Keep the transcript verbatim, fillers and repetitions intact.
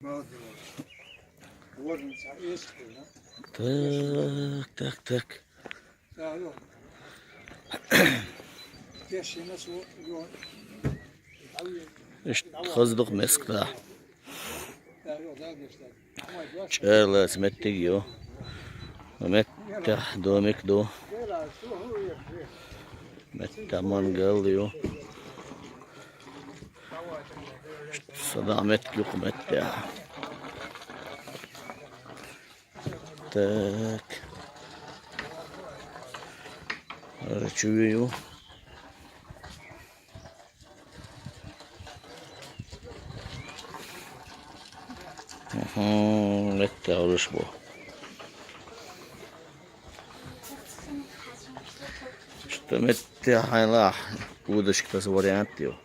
Так, так, так. Иштта хаза ду-кх Мескта. ЧӀоагӀа лаьца меттиг ю. Меттахь домик ду. Меттахь мангал ю. СадаӀа меттиг ю-кх меттахь. Так. Ара чу ю. Мгм, меттахь олуш бу. Что меттахь хьайла удочка, таса вариант ю.